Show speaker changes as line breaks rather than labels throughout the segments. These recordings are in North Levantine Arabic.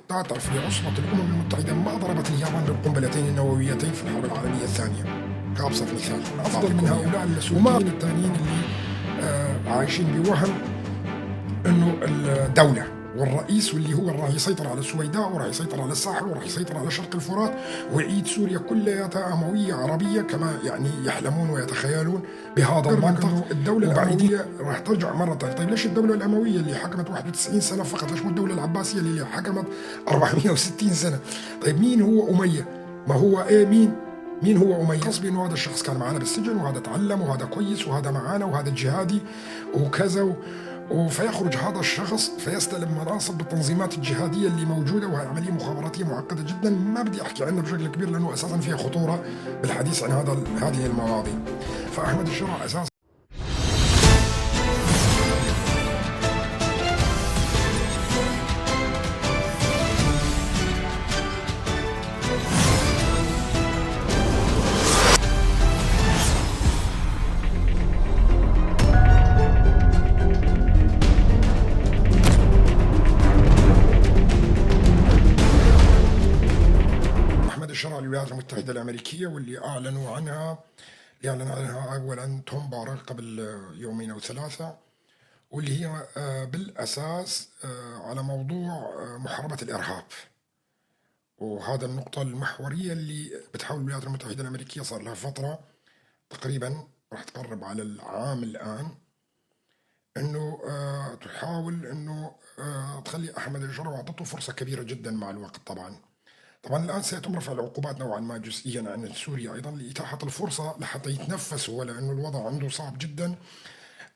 تعرف عصبة الأمم المتحدة ما ضربت اليابان بالقنبلتين النوويتين في الحرب العالمية الثانية كأبسط مثال. أفضل من هؤلاء السوريين الثانيين اللي عايشين بوهم أنه الدولة والرئيس واللي هو راح يسيطر على السويداء وراح يسيطر على الساحل وراح يسيطر على شرق الفرات ويعيد سوريا كلها أموية عربية كما يعني يحلمون ويتخيلون بهذا المنطق. الدولة الأموية راح ترجع مرة ثانية. طيب ليش الدولة الأموية اللي حكمت 91 سنة فقط؟ ليش مو الدولة العباسية اللي حكمت 460 سنة؟ طيب مين هو أمية؟ ما هو إيه مين هو أمية؟ قصدي إنه هذا الشخص كان معنا بالسجن وهذا تعلم وهذا كويس وهذا معانا وهذا جهادي وكذا فيخرج هذا الشخص فيستلم مناصب بالتنظيمات الجهادية اللي موجودة، وهي عملية مخابراتية معقدة جدا ما بدي أحكي عنها بشكل كبير لأنه أساسا فيها خطورة بالحديث عن هذه المواضيع. فأحمد الشرع أساسا الولايات المتحدة الأمريكية واللي أعلنوا عنها، اللي أعلن عنها أولا توم بارك قبل يومين أو ثلاثة، واللي هي بالأساس على موضوع محاربة الإرهاب. وهذا النقطة المحورية اللي بتحاول الولايات المتحدة الأمريكية صار لها فترة تقريبا راح تقرب على العام الآن، أنه تحاول أنه تخلي أحمد الشرع، وأعطته فرصة كبيرة جدا مع الوقت. طبعا الآن سيتم رفع العقوبات نوعا ما جزئيا عن سوريا أيضا لإتاحة الفرصة لحتى يتنفس هو، لأنه الوضع عنده صعب جدا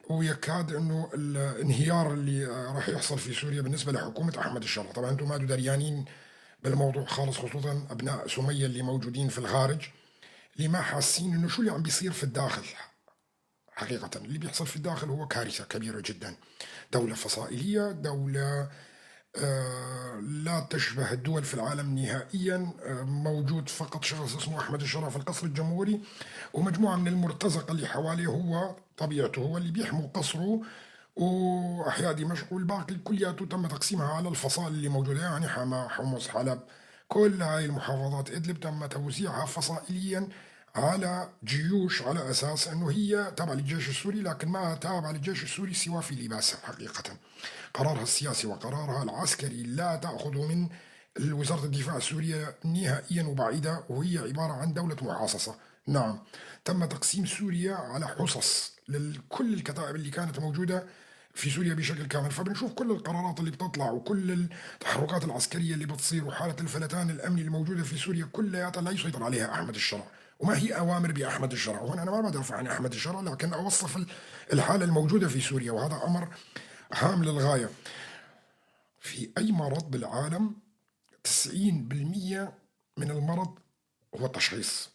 ويكاد أنه الانهيار اللي راح يحصل في سوريا بالنسبة لحكومة أحمد الشرع. طبعا أنتم ما دريانين بالموضوع خالص، خصوصا أبناء سمية اللي موجودين في الخارج اللي ما حاسين أنه شو اللي عم بيصير في الداخل. حقيقة اللي بيحصل في الداخل هو كارثة كبيرة جدا، دولة فصائلية، دولة لا تشبه الدول في العالم نهائيا، موجود فقط شخص اسمه أحمد الشرع في القصر الجمهوري ومجموعة من المرتزقة اللي حواليه، هو طبيعته هو اللي بيحموا قصره وأحياء دمشق، والباقي كلياته تم تقسيمها على الفصائل اللي موجودة، يعني حما، حمص، حلب، كل هاي المحافظات، إدلب تم توزيعها فصائليا على جيوش على أساس أنه هي تابعة للجيش السوري، لكن ما تابعة للجيش السوري سوى في لباسها. حقيقة قرارها السياسي وقرارها العسكري لا تأخذ من وزارة الدفاع السورية نهائيا وبعيدة، وهي عبارة عن دولة محاصصة. نعم تم تقسيم سوريا على حصص لكل الكتائب اللي كانت موجودة في سوريا بشكل كامل، فبنشوف كل القرارات اللي بتطلع وكل التحركات العسكرية اللي بتصير وحالة الفلتان الأمني الموجودة في سوريا كلها لا يسيطر عليها أحمد الشرع، وما هي أوامر بأحمد الشرع. وهنا أنا ما بدافع عن أحمد الشرع، لكن أوصف الحالة الموجودة في سوريا، وهذا أمر هام للغاية. في أي مرض بالعالم 90% من المرض هو التشخيص.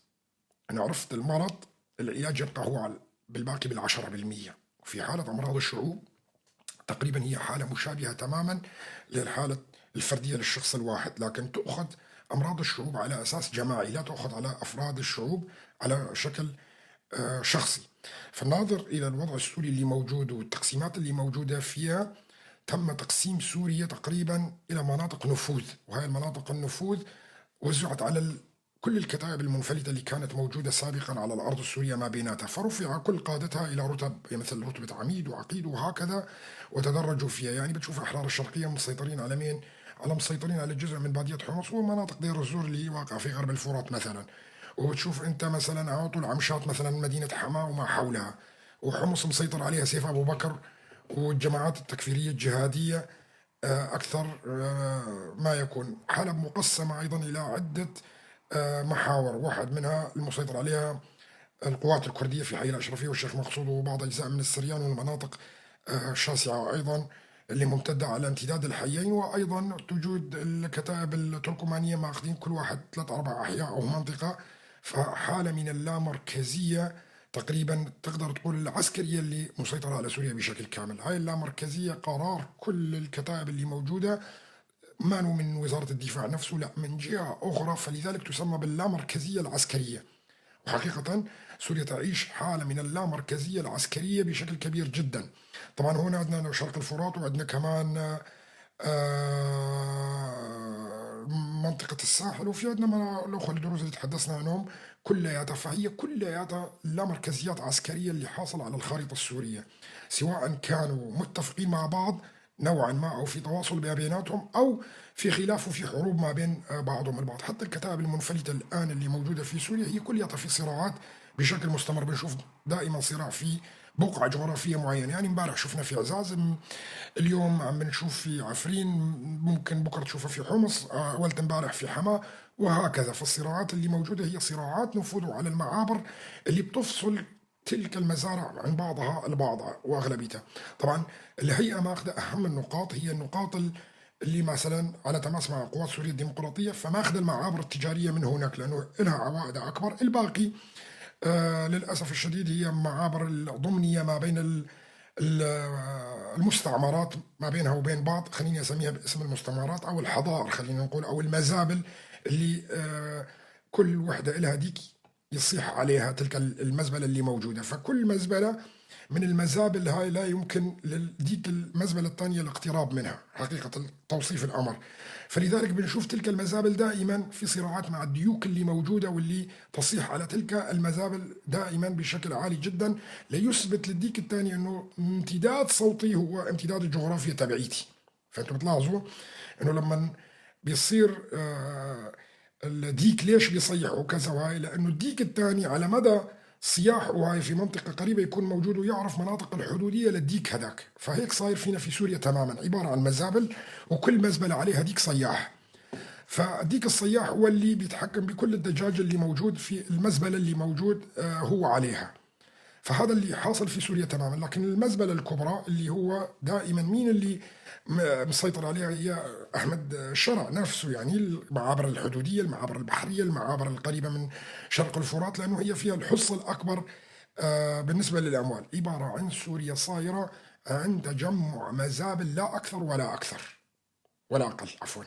أنا عرفت المرض، العلاج يبقى هو بالباقي 10%. في حالة أمراض الشعوب تقريبا هي حالة مشابهة تماما للحالة الفردية للشخص الواحد، لكن تؤخذ أمراض الشعوب على أساس جماعي، لا تؤخذ على أفراد الشعوب على شكل شخصي. فالناظر إلى الوضع السوري اللي موجود والتقسيمات اللي موجودة فيها، تم تقسيم سوريا تقريبا إلى مناطق نفوذ، وهي المناطق النفوذ وزعت على كل الكتائب المنفلتة اللي كانت موجودة سابقا على الأرض السورية ما بيناتها، فرفع كل قادتها إلى رتب مثل رتبة عميد وعقيد وهكذا، وتدرجوا فيها. يعني بتشوف أحرار الشرقية مسيطرين على مين؟ على مسيطرين على جزء من بادية حمص ومناطق دير الزور اللي واقعة في غرب الفرات مثلا، وبتشوف أنت مثلا على طول عمشاط مثلا مدينة حماة وما حولها، وحمص مسيطر عليها سيف أبو بكر والجماعات التكفيرية الجهادية أكثر ما يكون. حلب مقسمة أيضا إلى عدة محاور، واحد منها المسيطر عليها القوات الكردية في حي الأشرفية والشيخ مقصود وبعض أجزاء من السريان والمناطق الشاسعة أيضا اللي ممتدة على امتداد الحيين، وأيضا توجد الكتائب التركمانية ماخذين كل واحد 3-4 أحياء أو منطقة. فحالة من اللامركزية تقريبا تقدر تقول العسكرية اللي مسيطرة على سوريا بشكل كامل. هاي اللامركزية قرار كل الكتائب اللي موجودة ما من وزارة الدفاع نفسه، لا من جهة أخرى، فلذلك تسمى باللامركزية العسكرية. وحقيقة سوريا تعيش حالة من اللامركزية العسكرية بشكل كبير جدا. طبعا هنا عندنا شرق الفرات، وعندنا كمان منطقة الساحل، وفي عندنا الأخوة الدروز اللي تحدثنا عنهم كلياتها. فهي كلياتها لا مركزيات عسكرية اللي حاصلة على الخارطة السورية، سواء كانوا متفقين مع بعض نوعا ما أو في تواصل ما بيناتهم أو في خلاف وفي حروب ما بين بعضهم البعض. حتى الكتائب المنفلتة الآن اللي موجودة في سوريا هي كلها في صراعات بشكل مستمر، بنشوف دائما صراع في بقعة جغرافية معينة. يعني امبارح شفنا في عزاز، اليوم عم بنشوف في عفرين، ممكن بكرة تشوفها في حمص، أولت امبارح في حماة، وهكذا. فالصراعات اللي موجودة هي صراعات نفوذ على المعابر اللي بتفصل تلك المزارع عن بعضها البعض وأغلبيتها. طبعا الهيئة ماخذة أهم النقاط، هي النقاط اللي مثلا على تماس مع قوات سوريا الديمقراطية، فماخذة المعابر التجارية من هناك لأنه لها عوائد أكبر. الباقي للأسف الشديد هي معابر الضمنية ما بين المستعمرات، ما بينها وبين بعض، خليني أسميها باسم المستعمرات أو الحضائر خلينا نقول، أو المزابل اللي كل وحدة لها ديك يصيح عليها تلك المزبلة اللي موجودة. فكل مزبلة من المزابل هاي لا يمكن لديك المزبلة الثانية الاقتراب منها، حقيقة توصيف الأمر. فلذلك بنشوف تلك المزابل دائما في صراعات مع الديوك اللي موجودة واللي تصيح على تلك المزابل دائما بشكل عالي جدا، ليثبت للديك الثاني أنه امتداد صوتي هو امتداد الجغرافيا تبعيتي. فأنتم بتلاحظوا أنه لما بيصير الديك ليش بيصيح وكذا وهاي، لأنه الديك الثاني على مدى صياحه وهاي في منطقة قريبة يكون موجود ويعرف مناطق الحدودية للديك هذاك. فهيك صاير فينا في سوريا تماما، عبارة عن مزابل وكل مزبلة عليها ديك صياح. فديك الصياح هو اللي بيتحكم بكل الدجاج اللي موجود في المزبلة اللي موجود هو عليها. فهذا اللي حاصل في سوريا تماما. لكن المزبلة الكبرى اللي هو دائما مين اللي مسيطر عليها هي أحمد الشرع نفسه، يعني المعابر الحدودية، المعابر البحرية، المعابر القريبة من شرق الفرات، لأنه هي فيها الحصة الأكبر بالنسبة للأموال. عبارة عن سوريا صايرة عن تجمع مزابل لا أكثر ولا أكثر ولا أقل عفوا.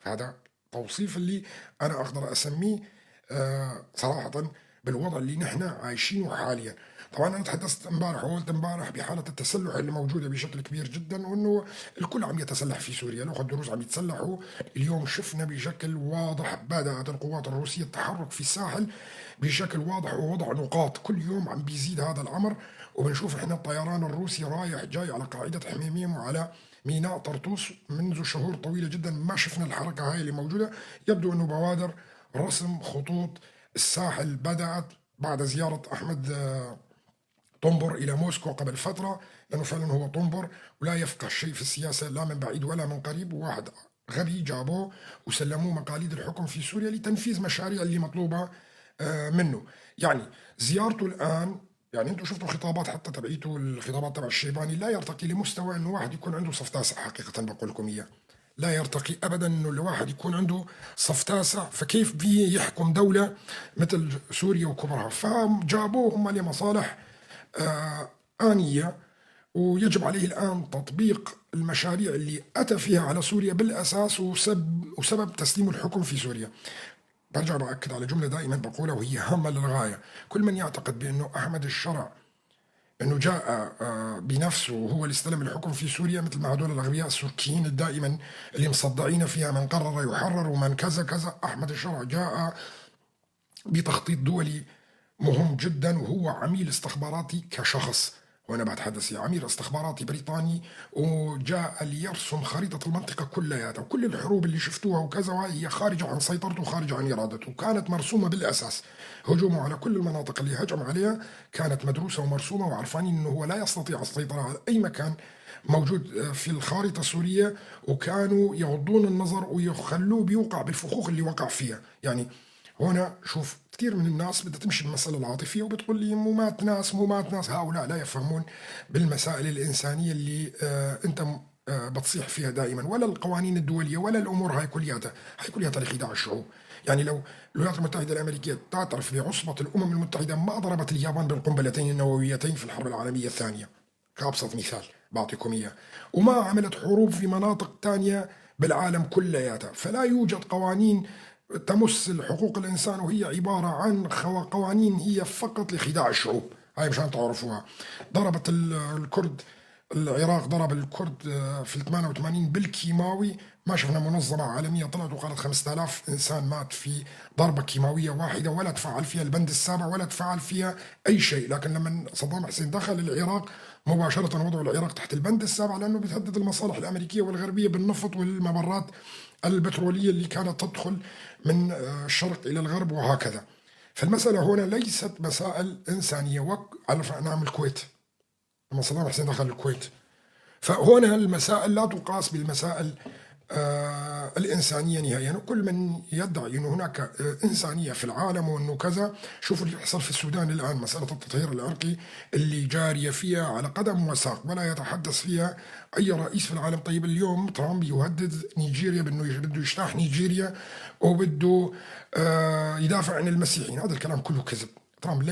هذا توصيف اللي أنا أقدر أسميه صراحة بالوضع اللي نحن عايشينه حاليا. طبعا أنا تحدثت امبارح وقلت امبارح بحالة التسلح اللي موجودة بشكل كبير جدا، وأنه الكل عم يتسلح في سوريا، الأخوة الدروز عم يتسلحوا. اليوم شفنا بشكل واضح بدأت القوات الروسية التحرك في الساحل بشكل واضح ووضع نقاط، كل يوم عم بيزيد هذا الأمر. وبنشوف احنا الطيران الروسي رايح جاي على قاعدة حميميم وعلى ميناء طرطوس منذ شهور طويلة جدا، ما شفنا الحركة هاي اللي موجودة. يبدو أنه بوادر رسم خطوط الساحل بدأت بعد زيارة أحمد طنبر إلى موسكو قبل فترة، لأنه فعلا هو طنبر ولا يفقه شيء في السياسة لا من بعيد ولا من قريب، وواحد غبي جابوه وسلموه مقاليد الحكم في سوريا لتنفيذ مشاريع اللي مطلوبة منه. يعني زيارته الآن، يعني أنتم شفتوا خطابات حتى تبعيته، الخطابات تبع الشيباني لا يرتقي لمستوى أنه واحد يكون عنده صف تاسع، حقيقة بقول لكم إياه، لا يرتقي أبدا أنه الواحد يكون عنده صف تاسع، فكيف بيه يحكم دولة مثل سوريا وكبرها؟ فجابوه هم لمصالح آنية، ويجب عليه الآن تطبيق المشاريع اللي أتى فيها على سوريا بالأساس وسبب تسليم الحكم في سوريا. برجع بأكد على جملة دائما بقولها وهي هامة للغاية، كل من يعتقد بأنه أحمد الشرع أنه جاء بنفسه وهو اللي استلم الحكم في سوريا، مثل ما هدول الأغبياء السوريين دائما اللي مصدعين فيها، من قرر يحرر ومن كذا كذا، أحمد الشرع جاء بتخطيط دولي مهم جدا، وهو عميل استخباراتي كشخص، وأنا بتحدث عميل استخباراتي بريطاني، وجاء ليرسم خريطة المنطقة كلها، وكل الحروب اللي شفتوها وكذا هي خارجة عن سيطرته وخارجة عن إرادته، وكانت مرسومة بالأساس. هجومه على كل المناطق اللي هجم عليها كانت مدروسة ومرسومة، وعرفانين أنه هو لا يستطيع السيطرة على أي مكان موجود في الخارطة السورية، وكانوا يغضون النظر ويخلوه بيوقع بالفخوخ اللي وقع فيها. يعني هنا شوف كثير من الناس بدها تمشي بالمسألة العاطفية وبتقول لي مو مات ناس مو مات ناس، هؤلاء لا يفهمون بالمسائل الإنسانية اللي أنت بتصيح فيها دائما، ولا القوانين الدولية ولا الأمور هاي كلياتها، هاي كلياتها لخداع الشعوب. يعني لو الولايات المتحدة الأمريكية تعترف بعصبة الأمم المتحدة ما ضربت اليابان بالقنبلتين النوويتين في الحرب العالمية الثانية، كأبسط مثال بعطيكم إياه، وما عملت حروب في مناطق ثانية بالعالم كلياتها. فلا يوجد قوانين تمس حقوق الإنسان، وهي عبارة عن قوانين هي فقط لخداع الشعوب، هاي مشان تعرفوها. ضربت الكرد، العراق ضرب الكرد في 88 بالكيماوي، ما شفنا منظمة عالمية طلعت وقالت 5000 إنسان مات في ضربة كيماوية واحدة، ولا تفعل فيها البند السابع ولا تفعل فيها أي شيء. لكن لما صدام حسين دخل العراق مباشرة وضعوا العراق تحت البند السابع، لأنه بيهدد المصالح الأمريكية والغربية بالنفط والممرات البترولية اللي كانت تدخل من الشرق إلى الغرب وهكذا. فالمسألة هنا ليست مسائل إنسانية. على نعم الكويت لما صدام حسين دخل الكويت، فهنا المسائل لا تقاس بالمسائل الإنسانية نهائيا. وكل من يدعي أنه هناك إنسانية في العالم وأنه كذا، شوفوا اللي يحصل في السودان الآن، مسألة التطهير العرقي اللي جارية فيها على قدم وساق ولا يتحدث فيها أي رئيس في العالم. طيب اليوم ترامب يهدد نيجيريا بأنه بده يجتاح نيجيريا وبده يدافع عن المسيحيين. هذا الكلام كله كذب. ترامب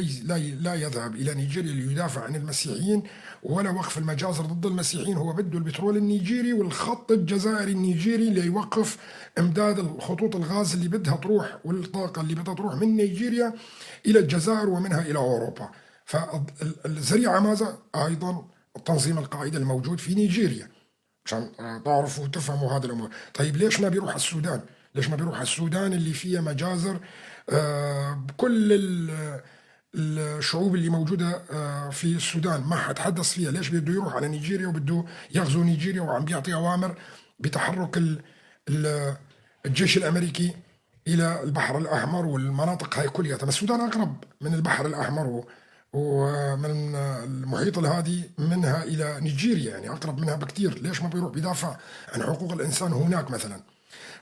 لا يذهب إلى نيجيريا ليدافع عن المسيحيين ولا وقف المجازر ضد المسيحيين. هو بده البترول النيجيري والخط الجزائري النيجيري ليوقف إمداد خطوط الغاز اللي بدها تروح والطاقة اللي بدها تروح من نيجيريا إلى الجزائر ومنها إلى أوروبا. فالذريعة ماذا؟ أيضا تنظيم القاعدة الموجود في نيجيريا، عشان تعرفوا وتفهموا هذه الأمور. طيب ليش ما بيروح السودان؟ ليش ما بيروح السودان اللي فيها مجازر بكل الشعوب اللي موجودة في السودان ما حد حدث فيها؟ ليش بده يروح على نيجيريا وبده يغزو نيجيريا وعم بيعطي أوامر بتحرك الجيش الأمريكي إلى البحر الأحمر والمناطق هاي كلها؟ طب السودان أقرب من البحر الأحمر ومن المحيط الهادي منها إلى نيجيريا، يعني أقرب منها بكثير. ليش ما بيروح بيدافع عن حقوق الإنسان هناك مثلا؟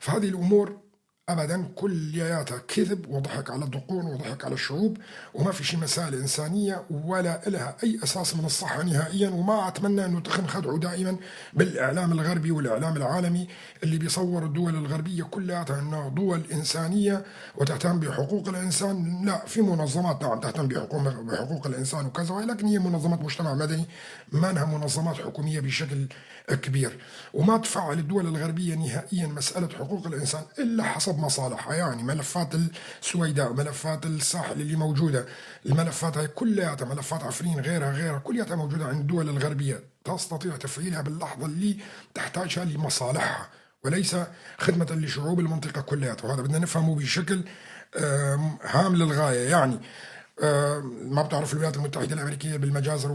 فهذه الأمور أبدا كلياتها كذب وضحك على الدقون وضحك على الشعوب، وما في شيء مسائل إنسانية ولا إلها أي أساس من الصحة نهائيا. وما أتمنى أنه تنخدعوا دائما بالإعلام الغربي والإعلام العالمي اللي بيصور الدول الغربية كلها أنها دول إنسانية وتهتم بحقوق الإنسان. لا، في منظمات نعم تهتم بحقوق الإنسان وكذا، ولكن هي منظمات مجتمع مدني، ما أنها منظمات حكومية بشكل كبير. وما تفعل الدول الغربية نهائيا مسألة حقوق الإنسان إلا حسب مصالحها، يعني ملفات السويداء، ملفات الساحل اللي موجودة، الملفات هاي كلها، ملفات عفرين غيرها كلها موجودة عند الدول الغربية، تستطيع تفعيلها باللحظة اللي تحتاجها لمصالحها وليس خدمة لشعوب المنطقة كلها. وهذا بدنا نفهمه بشكل هام للغاية. يعني ما بتعرف الولايات المتحدة الأمريكية بالمجازر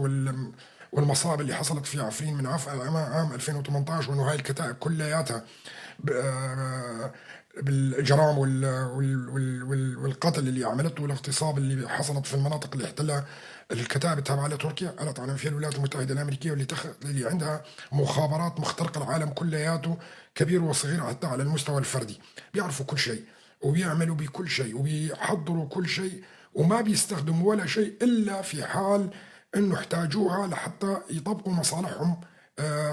والمصائب اللي حصلت في عفرين من عام 2018، وانه هاي الكتائب كلياتها بالاجرام والقتل اللي عملته والاغتصاب اللي حصلت في المناطق اللي احتلها الكتائب التابعة لتركيا، الا تعلم فيها الولايات المتحدة الامريكية واللي اللي عندها مخابرات مخترقه العالم كلياته كبير وصغير حتى على المستوى الفردي، بيعرفوا كل شيء وبيعملوا بكل شيء وبيحضروا كل شيء، وما بيستخدموا ولا شيء الا في حال انه احتاجوها لحتى يطبقوا مصالحهم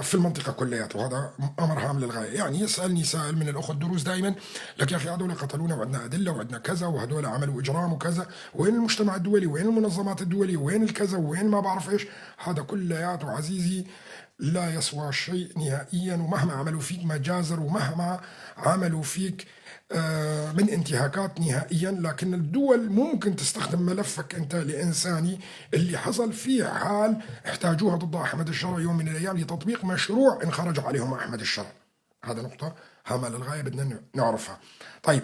في المنطقة كلياتها. وهذا أمر هام للغاية. يعني يسألني سائل من الأخوة الدروز دائما، لك يا أخي هذول قتلونا وعندنا أدلة وعندنا كذا وهذول عملوا إجرام وكذا، وين المجتمع الدولي؟ وين المنظمات الدولية؟ وين الكذا؟ وين ما بعرف إيش؟ هذا كلياته عزيزي لا يسوى شيء نهائيا، ومهما عملوا فيك مجازر ومهما عملوا فيك من انتهاكات نهائيا، لكن الدول ممكن تستخدم ملفك انت لإنساني اللي حصل في حال احتاجوها ضد أحمد الشرع يوم من الأيام لتطبيق مشروع إن خرج عليهم أحمد الشرع. هذا نقطة هامة للغاية بدنا نعرفها. طيب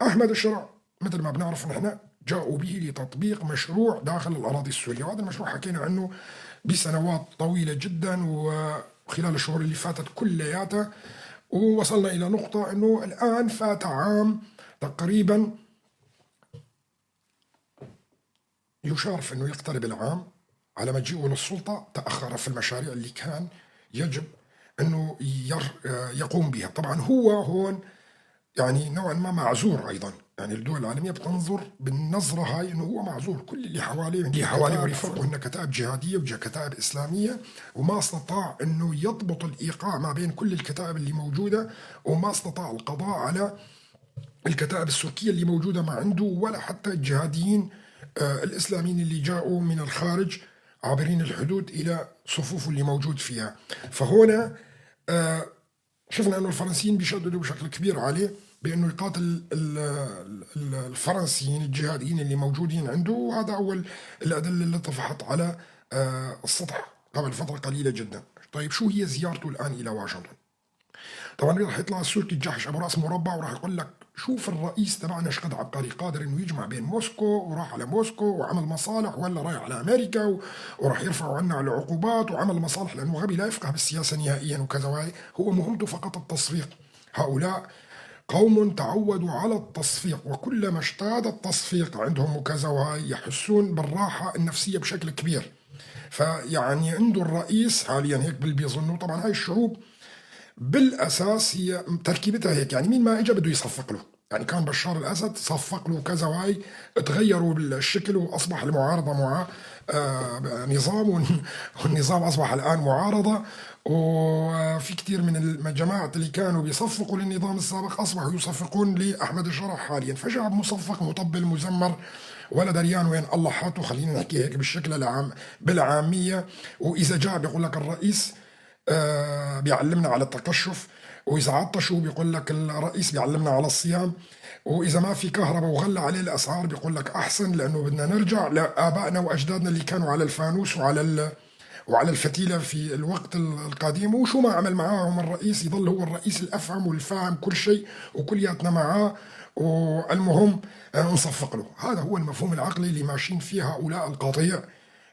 أحمد الشرع مثل ما بنعرف نحن جاءوا به لتطبيق مشروع داخل الأراضي السورية، وهذا المشروع حكينا عنه بسنوات طويلة جدا وخلال الشهور اللي فاتت كلياتها، ووصلنا إلى نقطة أنه الآن فات عام تقريبا، يشار في أنه يقترب العام على مجيئه للسلطة. تأخر في المشاريع اللي كان يجب أنه يقوم بها. طبعا هو هون يعني نوعا ما معذور أيضا، يعني الدول العالمية بتنظر بالنظرة هاي أنه هو معذور، كل اللي حواليه ورفاقه هن كتائب جهادية وكتائب إسلامية، وما استطاع أنه يضبط الإيقاع ما بين كل الكتائب اللي موجودة، وما استطاع القضاء على الكتائب السركية اللي موجودة ما عنده، ولا حتى الجهاديين الإسلاميين اللي جاءوا من الخارج عابرين الحدود إلى صفوفه اللي موجود فيها. فهنا شفنا أنه الفرنسيين بيشددوا بشكل كبير عليه بأنه يقاتل الفرنسيين الجهاديين اللي موجودين عنده، وهذا أول الأدلة اللي طفحت على السطح قبل فترة قليلة جدا. طيب شو هي زيارته الآن إلى واشنطن؟ طبعا راح يطلع السوركي الجحش ابو راس مربع وراح يقول لك شوف الرئيس تبعنا شقد عبقري، قادر انه يجمع بين موسكو وراح على موسكو وعمل مصالح، ولا رايح على امريكا وراح يرفعوا عنا على العقوبات وعمل مصالح، لانه غبي لا يفقه بالسياسة نهائيا وكذا، هو مهمته فقط التصفيق. هؤلاء قوم تعودوا على التصفيق، وكلما اشتاد التصفيق عندهم وكذا وهاي يحسون بالراحة النفسية بشكل كبير. فيعني عنده الرئيس حاليا هيك بيظنوا. طبعا هاي الشعوب بالأساس هي تركيبتها هيك، يعني مين ما اجى بده يصفق له، يعني كان بشار الأسد صفق له كذا وهاي، تغيروا بالشكل وأصبح المعارضة مع نظام، والنظام أصبح الآن معارضة. وفي كثير من الجماعة اللي كانوا بيصفقوا للنظام السابق أصبحوا يصفقون لأحمد الشرع حاليا. فشعب مصفق مطبل مزمر ولا دريان وين الله حاطه، خلينا نحكي هيك بالشكل العام بالعامية. وإذا جاء بيقول لك الرئيس بيعلمنا على التقشف، وإذا عطشوا بيقول لك الرئيس بيعلمنا على الصيام، وإذا ما في كهرباء وغلى عليه الأسعار بيقول لك أحسن لأنه بدنا نرجع لآبائنا وأجدادنا اللي كانوا على الفانوس وعلى الفتيلة في الوقت القديم. وشو ما عمل معاهم الرئيس يظل هو الرئيس الأفهم والفاهم كل شيء وكلياتنا معاه، والمهم نصفق له. هذا هو المفهوم العقلي اللي ماشيين فيه هؤلاء القطيع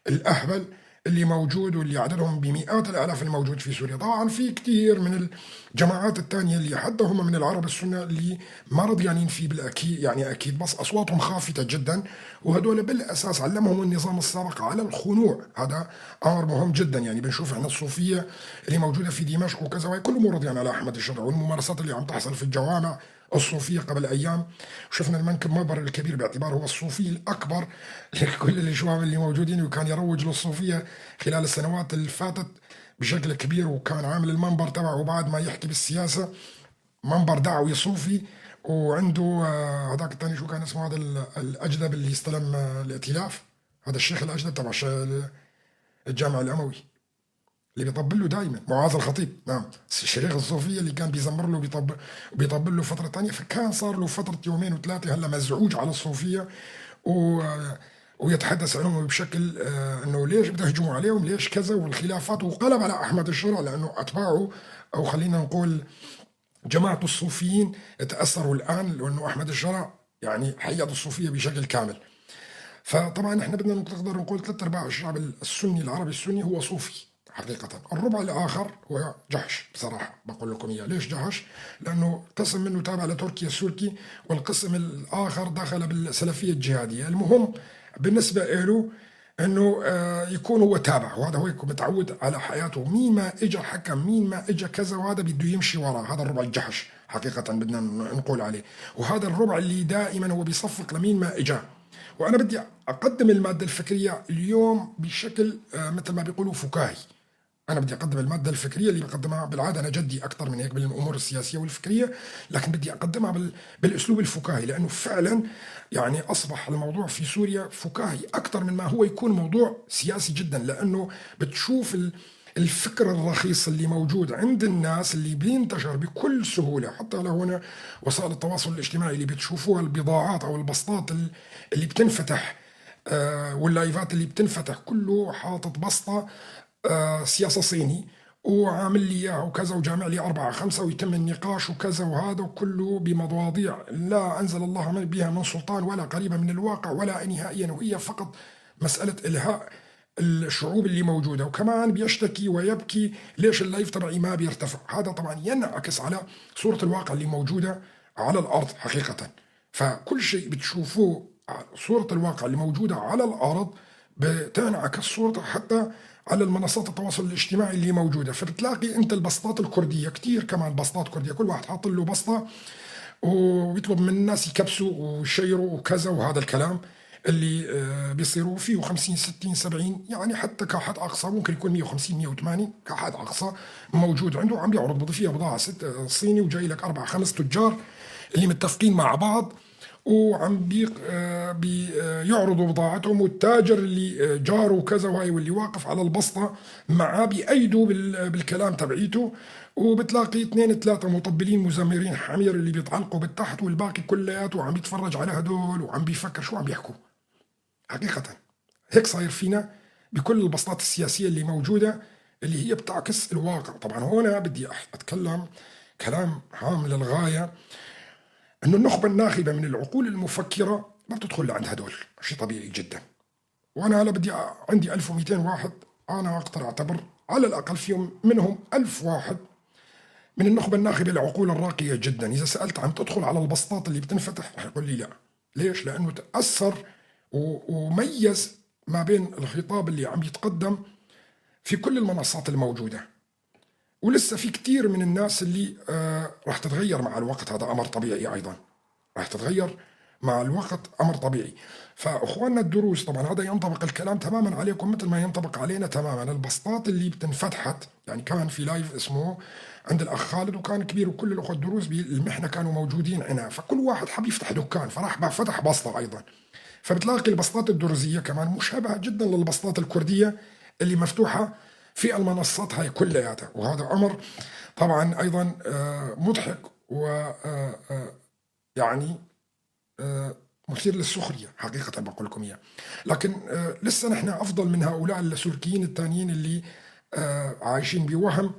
الأهبل اللي موجود واللي عددهم بمئات الآلاف الموجود في سوريا. طبعا في كثير من الجماعات الثانية اللي حتى هم من العرب السنة اللي ما رضيانين فيه بالأكيد، يعني أكيد، بس أصواتهم خافتة جدا، وهدول بالأساس علمهم النظام السابق على الخنوع. هذا أمر مهم جدا. يعني بنشوف احنا الصوفية اللي موجودة في دمشق وكذا وهي كلهم رضيان على أحمد الشرع، والممارسات اللي عم تحصل في الجوامع الصوفية قبل أيام. شفنا المنكب مبر الكبير باعتباره هو الصوفي الأكبر لكل الشباب اللي موجودين، وكان يروج للصوفية خلال السنوات اللي فاتت بشكل كبير، وكان عامل المنبر تبعه بعد ما يحكي بالسياسة منبر دعوي صوفي. وعنده هذاك الثاني شو كان اسمه، هذا الأجدب اللي استلم الائتلاف، هذا الشيخ الأجدب تبع الجامع الأموي اللي بيطبل له دائما، معاذ الخطيب، نعم، الشيخ الصوفية اللي كان بيزمر له بيطبل له فترة ثانية. فكان صار له فترة يومين وثلاثة هلا مزعوج على الصوفية ويتحدث عنهم بشكل انه ليش بتهجموا عليهم، ليش كذا، والخلافات، وقلب على احمد الشرع لانه اتباعه او خلينا نقول جماعة الصوفيين تأثروا الآن لأنه أحمد الشرع يعني حيد الصوفية بشكل كامل. فطبعا احنا بدنا نقدر نقول 3/4 الشعب السني العربي السني هو صوفي حقيقة. الربع الآخر هو جحش بصراحة، بقول لكم إياه. ليش جحش؟ لأنه قسم منه تابع لتركيا السوركي، والقسم الآخر دخل بالسلفية الجهادية. المهم بالنسبة له انه يكون هو تابع، وهذا هو يكون متعود على حياته، مين ما اجى حكم، مين ما اجى كذا، وهذا بده يمشي وراه. هذا الربع الجحش حقيقة بدنا نقول عليه، وهذا الربع اللي دائما هو بيصفق لمين ما اجى. وانا بدي اقدم المادة الفكرية اليوم بشكل مثل ما بيقولوا فكاهي. أنا بدي أقدم المادة الفكرية اللي بقدمها بالعادة، أنا جدي أكثر من هيك بالأمور السياسية والفكرية، لكن بدي أقدمها بالأسلوب الفكاهي، لأنه فعلا يعني أصبح الموضوع في سوريا فكاهي أكثر من ما هو يكون موضوع سياسي جدا، لأنه بتشوف الفكر الرخيص اللي موجود عند الناس اللي بينتشر بكل سهولة، حتى لو هنا وسائل التواصل الاجتماعي اللي بتشوفوها، البضاعات أو البسطات اللي بتنفتح واللايفات اللي بتنفتح، كله حاطط بسطة سياسة صيني وعامل لي اياها وكذا، وجامع لي 4 5 ويتم النقاش وكذا، وهذا وكله بمواضيع لا أنزل الله بها من سلطان ولا قريبة من الواقع ولا نهائيا، وهي فقط مسألة إلهاء الشعوب اللي موجودة. وكمان بيشتكي ويبكي ليش ال live تبعي ما بيرتفع. هذا طبعا ينعكس على صورة الواقع اللي موجودة على الأرض حقيقة. فكل شيء بتشوفوه صورة الواقع اللي موجودة على الأرض بتنعكس صورتها حتى على المنصات التواصل الاجتماعي اللي موجودة. فبتلاقي انت البسطات الكردية كتير، كمان بسطات كردية، كل واحد حاط له بسطة وبيطلب من الناس يكبسوا ويشيروا وكذا، وهذا الكلام اللي بيصيروا فيه 50 60 70، يعني حتى كحد اقصى ممكن يكون 150 180 كحد اقصى موجود عنده، عم بيعرض فيها بضاعة صيني، وجاي لك 4 5 تجار اللي متفقين مع بعض وعم بيعرضوا بضاعتهم، والتاجر اللي جاره وكذا وهي واللي واقف على البسطة معاه بيأيدوا بالكلام تبعيته. وبتلاقي 2 3 مطبلين مزمرين حمير اللي بيتعلقوا بالتحت، والباقي كلياته عم يتفرج على هدول وعم بيفكر شو عم بيحكوا. حقيقة هيك صاير فينا بكل البسطات السياسية اللي موجودة اللي هي بتعكس الواقع. طبعا هنا بدي أتكلم كلام هام للغاية، أنه النخبة الناخبة من العقول المفكرة ما بتدخل لعند هدول، شيء طبيعي جدا. وأنا هلا بدي عندي 1200 واحد، أنا أقدر أعتبر على الأقل فيهم منهم 1000 واحد من النخبة الناخبة العقول الراقية جدا. إذا سألت عم تدخل على البسطات اللي بتنفتح رح يقول لي لا. ليش؟ لأنه تأثر وميز ما بين الخطاب اللي عم يتقدم في كل المنصات الموجودة. ولسه في كتير من الناس اللي راح تتغير مع الوقت، هذا أمر طبيعي أيضا، راح تتغير مع الوقت، أمر طبيعي. فأخواننا الدروز طبعا هذا ينطبق الكلام تماما عليكم مثل ما ينطبق علينا تماما. البسطات اللي بتنفتحت، يعني كان في live اسمه عند الأخ خالد وكان كبير وكل الأخوة الدروز بالمحنة كانوا موجودين هنا، فكل واحد حب يفتح دكان فراح فتح بسطة أيضا. فبتلاقي البسطات الدرزية كمان مشابهة جدا للبسطات الكردية اللي مفتوحة في المنصات هاي كلياتها. وهذا أمر طبعا أيضا مضحك و يعني مثير للسخرية حقيقة بقول لكم إياه. لكن لسه نحن أفضل من هؤلاء السوريين الثانيين اللي عايشين بوهم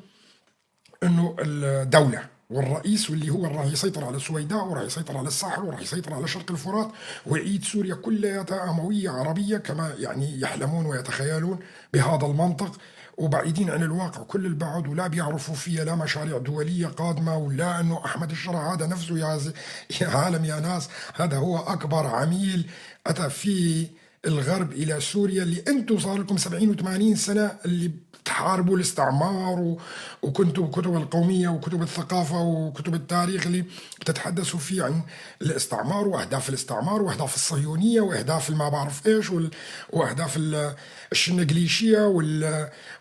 إنه الدولة والرئيس واللي هو راح يسيطر على السويداء وراح يسيطر على الساحل وراح يسيطر على شرق الفرات ويعيد سوريا كلها أموية عربية كما يعني يحلمون ويتخيلون بهذا المنطق، وبعيدين عن الواقع كل البعد، ولا بيعرفوا فيها لا مشاريع دولية قادمة، ولا أنه أحمد الشرع هذا نفسه يا عالم يا ناس هذا هو أكبر عميل أتى فيه الغرب إلى سوريا، اللي أنتم صار لكم 70 و80 سنة اللي بتحاربوا الاستعمار وكنتوا كتب القومية وكتب الثقافة وكتب التاريخ اللي بتتحدثوا فيه عن الاستعمار وأهداف الاستعمار وأهداف الصهيونية وأهداف ما بعرف إيش وأهداف الشنقليشية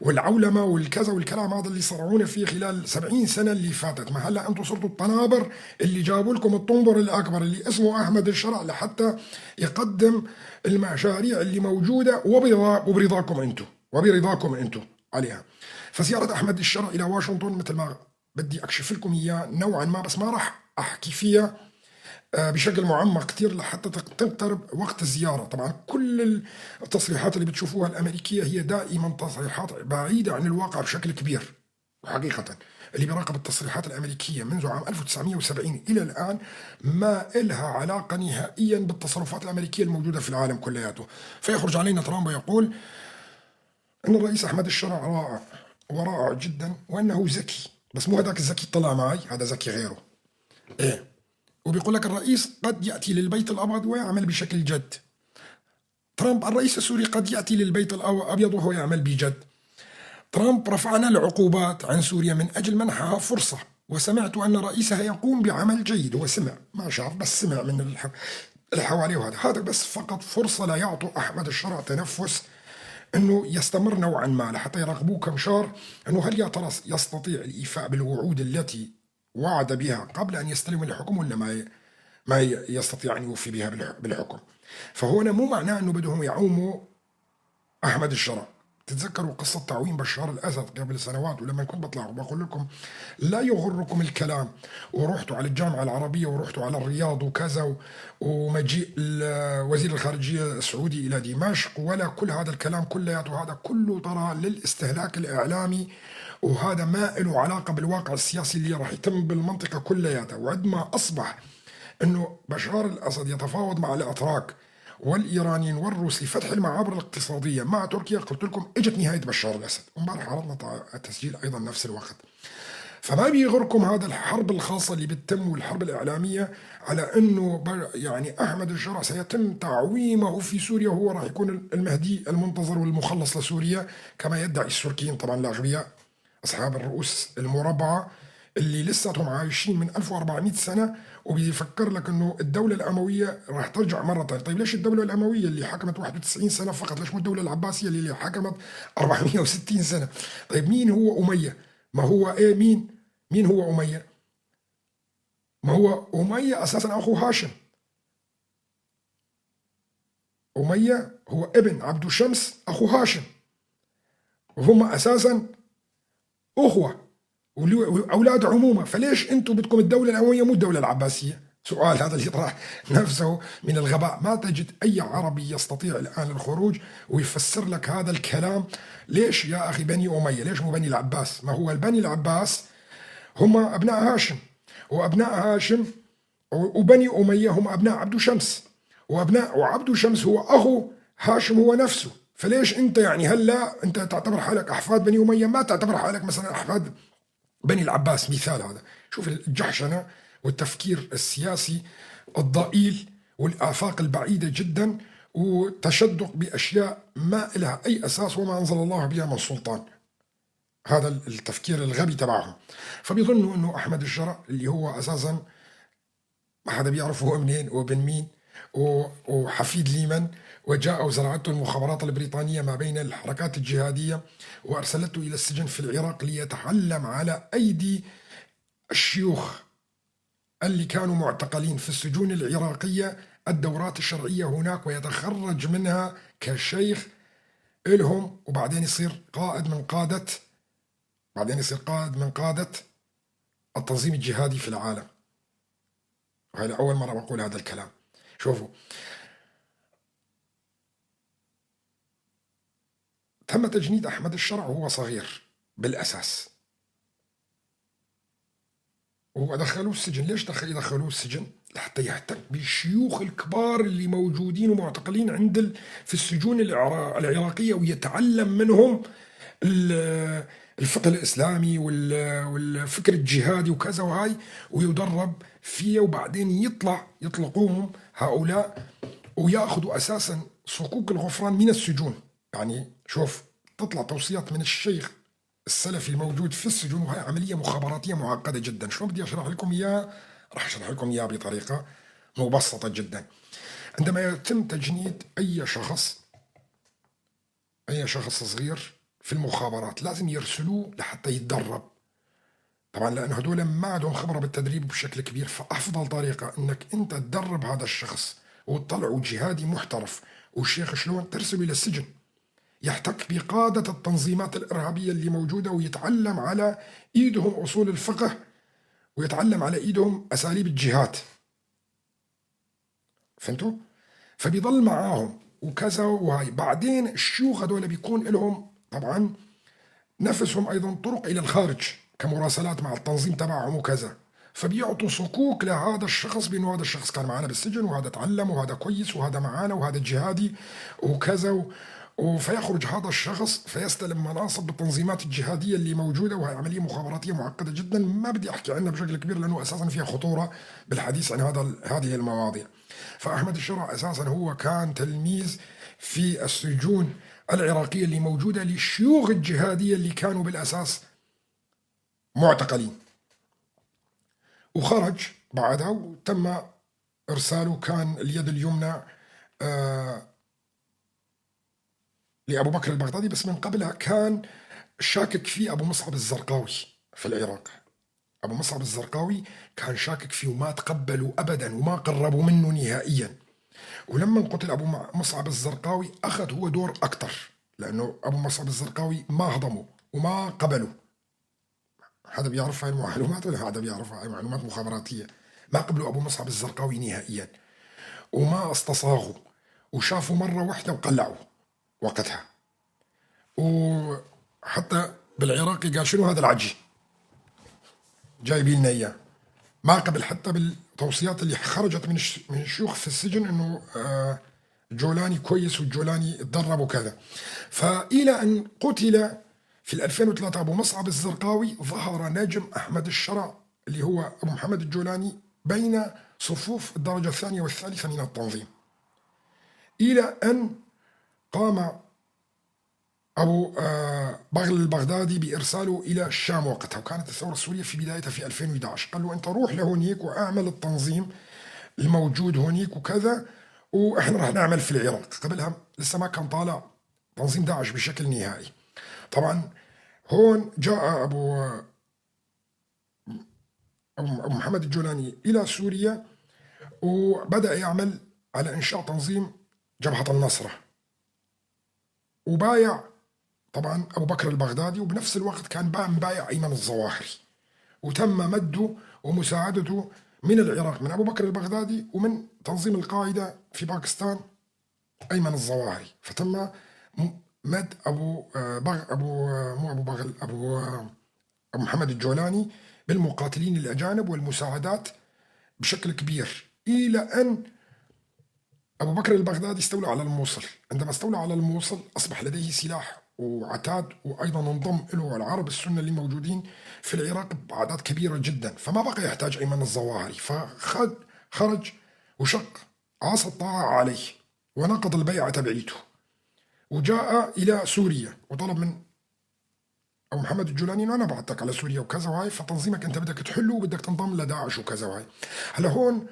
والعولمة والكذا والكلام هذا اللي صرعونا فيه خلال 70 سنة اللي فاتت. ما هلا أنتم صرتوا الطنابر اللي جابوا لكم الطنبر الأكبر اللي اسمه أحمد الشرع لحتى يقدم المشاريع اللي موجودة وبرضاكم أنتم، وبرضاكم أنتم عليها. فزيارة أحمد الشرع إلى واشنطن مثل ما بدي أكشف لكم إياه نوعا ما، بس ما راح أحكي فيها بشكل معمق كثير لحتى تقترب وقت الزيارة. طبعا كل التصريحات اللي بتشوفوها الأمريكية هي دائما تصريحات بعيدة عن الواقع بشكل كبير. وحقيقة اللي بيراقب التصريحات الأمريكية منذ عام 1970 إلى الآن ما إلها علاقة نهائيا بالتصرفات الأمريكية الموجودة في العالم كلياته. فيخرج علينا ترامب ويقول أن الرئيس أحمد الشرع رائع ورائع جدا وأنه ذكي، بس مو هذاك الذكي طلع معي، هذا ذكي غيره. إيه، وبيقول لك الرئيس قد يأتي للبيت الأبيض ويعمل بشكل جد. ترامب الرئيس السوري قد يأتي للبيت الأبيض وهو يعمل بجد. ترامب رفعنا العقوبات عن سوريا من أجل منحها فرصة، وسمعت أن رئيسها يقوم بعمل جيد. هو سمع، ما شاف، بس سمع من اللي حواليه، وهذا هذا بس فقط فرصة لا يعطوا أحمد الشرع تنفس أنه يستمر نوعا ما لحتى يراقبوه كم شهر، أنه هل يا ترى يستطيع الإيفاء بالوعود التي وعد بها قبل أن يستلم الحكم ولا ما يستطيع أن يوفي بها بالحكم. فهنا مو معناه أنه بدهم يعوموا أحمد الشرع. تتذكروا قصة تعويم بشار الأسد قبل سنوات، ولما كنت بطلع وبقول لكم لا يغركم الكلام، ورحتوا على الجامعة العربية ورحتوا على الرياض وكذا ومجيء وزير الخارجية السعودي إلى دمشق، ولا كل هذا الكلام كلياته هذا كله ترى للاستهلاك الإعلامي، وهذا ما له علاقة بالواقع السياسي اللي راح يتم بالمنطقة كلياتها. وعندما أصبح أنه بشار الأسد يتفاوض مع الأتراك والإيرانيين والروس لفتح المعابر الاقتصادية مع تركيا، قلت لكم اجت نهاية بشار الأسد. وامبارح عرضنا التسجيل أيضا نفس الوقت. فما بيغركم هذا الحرب الخاصة اللي بتتم والحرب الإعلامية على أنه يعني أحمد الشرع سيتم تعويمه في سوريا وهو راح يكون المهدي المنتظر والمخلص لسوريا كما يدعي السوريين طبعا الأغبياء أصحاب الرؤوس المربعة اللي لساتهم عايشين من 1400 سنة وبيفكر لك انه الدولة الأموية راح ترجع مرة ثانية. طيب ليش الدولة الأموية اللي حكمت 91 سنة فقط؟ ليش مو الدولة العباسية اللي حكمت 460 سنة؟ طيب مين هو أمية؟ ما هو ايه مين هو أمية؟ ما هو أمية أساسا أخو هاشم. أمية هو ابن عبد شمس أخو هاشم، وهم أساسا أخوة وأولاد عمومة. فليش أنتم بدكم الدولة الأموية مو الدولة العباسية؟ سؤال هذا اللي يطرح نفسه من الغباء. ما تجد أي عربي يستطيع الآن الخروج ويفسر لك هذا الكلام. ليش يا أخي بني أمية؟ ليش مو بني العباس؟ ما هو البني العباس هم أبناء هاشم، وأبناء هاشم وبني أمية هم أبناء عبد شمس، وعبد شمس هو أخو هاشم هو نفسه. فليش أنت يعني هلا أنت تعتبر حالك أحفاد بني أمية، ما تعتبر حالك مثلا أحفاد بني العباس؟ مثال هذا. شوف الجحشنة والتفكير السياسي الضئيل والآفاق البعيدة جدا، وتشدق بأشياء ما لها أي أساس وما أنزل الله بها من سلطان. هذا التفكير الغبي تبعهم. فبيظنوا أنه أحمد الشرع اللي هو أساسا ما حدا بيعرف هو منين وابن مين وحفيد ليمن، وجاء وزرعته المخابرات البريطانية ما بين الحركات الجهادية وأرسلته إلى السجن في العراق ليتعلم على أيدي الشيوخ اللي كانوا معتقلين في السجون العراقية الدورات الشرعية هناك، ويتخرج منها كشيخ إلهم، وبعدين يصير قائد من قادة، بعدين يصير قائد من قادة التنظيم الجهادي في العالم. وهذا أول مرة بقول هذا الكلام. شوفوا، تم تجنيد أحمد الشرع وهو صغير بالأساس، ودخلوه السجن. ليش دخلوه السجن؟ لحتى يحتك بالشيوخ الكبار اللي موجودين ومعتقلين عند في السجون العراقية، ويتعلم منهم الفقه الإسلامي والفكر الجهادي وكذا وهاي، ويدرب فيه، وبعدين يطلقوهم هؤلاء ويأخذوا أساسا صكوك الغفران من السجون. يعني شوف، تطلع توصيات من الشيخ السلفي الموجود في السجون، وهي عملية مخابراتية معقدة جدا. شلون بدي أشرح لكم إياها؟ راح أشرح لكم إياها بطريقة مبسطة جدا. عندما يتم تجنيد أي شخص صغير في المخابرات، لازم يرسلوه لحتى يتدرب. طبعا لأنه هدول ما عندهم خبرة بالتدريب بشكل كبير، فأفضل طريقة أنك أنت تدرب هذا الشخص وتطلعه جهادي محترف. والشيخ شلون؟ ترسله إلى السجن، يحتك بقادة التنظيمات الإرهابية اللي موجودة، ويتعلم على إيدهم أصول الفقه، ويتعلم على إيدهم أساليب الجهاد. فهمتوا؟ فبيضل معاهم وكذا وهاي. بعدين الشيوخ هذول بيكون لهم طبعا نفسهم أيضا طرق إلى الخارج كمراسلات مع التنظيم تبعهم وكذا، فبيعطوا صكوك لهذا الشخص بأنه هذا الشخص كان معنا بالسجن، وهذا تعلم، وهذا كويس، وهذا معانا، وهذا جهادي وكذا فيخرج هذا الشخص فيستلم مناصب بالتنظيمات الجهادية اللي موجودة. وهي عملية مخابراتية معقدة جدا، ما بدي أحكي عنها بشكل كبير لأنه أساسا فيها خطورة بالحديث عن هذه المواضيع. فأحمد الشرع أساسا هو كان تلميذ في السجون العراقية اللي موجودة للشيوخ الجهادية اللي كانوا بالأساس معتقلين، وخرج بعدها وتم إرساله. كان اليد اليمنى لأبو بكر البغدادي، بس من قبلها كان شاكك فيه أبو مصعب الزرقاوي في العراق. أبو مصعب الزرقاوي كان شاكك فيه وما تقبلوا أبدا وما قربوا منه نهائيا. ولما قتل أبو مصعب الزرقاوي أخذ هو دور أكثر، لأنه أبو مصعب الزرقاوي ما هضمه وما قبله. هذا بيعرف هاي المعلومات ولا هذا بيعرف هاي معلومات مخابراتية؟ ما قبلوا أبو مصعب الزرقاوي نهائيا وما استصاغوا، وشافوا مرة واحدة وقلعوا وقتها. وحتى بالعراقي قال شنو هذا العجي جايبين لنا اياه. ما قبل حتى بالتوصيات اللي خرجت من الشيوخ في السجن انه جولاني كويس والجولاني تدرب وكذا. فالى ان قتل في 2003 ابو مصعب الزرقاوي، ظهر نجم احمد الشرع اللي هو ابو محمد الجولاني بين صفوف الدرجه الثانيه والثالثه من التنظيم، الى ان قام أبو بغل البغدادي بإرساله إلى الشام وقتها، وكانت الثورة السورية في بدايتها في 2011. قال له أنت روح لهونيك وأعمل التنظيم الموجود هونيك وكذا، وإحنا راح نعمل في العراق. قبلها لسه ما كان طالع تنظيم داعش بشكل نهائي. طبعا هون جاء أبو محمد الجولاني إلى سوريا وبدأ يعمل على إنشاء تنظيم جبهة النصرة، وبايع طبعا أبو بكر البغدادي، وبنفس الوقت كان مبايع أيمن الظواهري، وتم مده ومساعدته من العراق من أبو بكر البغدادي ومن تنظيم القاعدة في باكستان أيمن الظواهري. فتم مد أبو محمد الجولاني بالمقاتلين الأجانب والمساعدات بشكل كبير، إلى أن أبو بكر البغدادي استولى على الموصل. عندما استولى على الموصل أصبح لديه سلاح وعتاد، وأيضا انضم له العرب السنة اللي موجودين في العراق بأعداد كبيرة جدا، فما بقى يحتاج أيمن الظواهري، فخرج وشق عصا الطاعة عليه ونقض البيعة تبعيته، وجاء إلى سوريا وطلب من أبو محمد الجولاني إنه أنا بعتك على سوريا وكذا وهاي، فتنظيمك أنت بدك تحله وبدك تنضم لداعش وكذا وهاي. هلا هون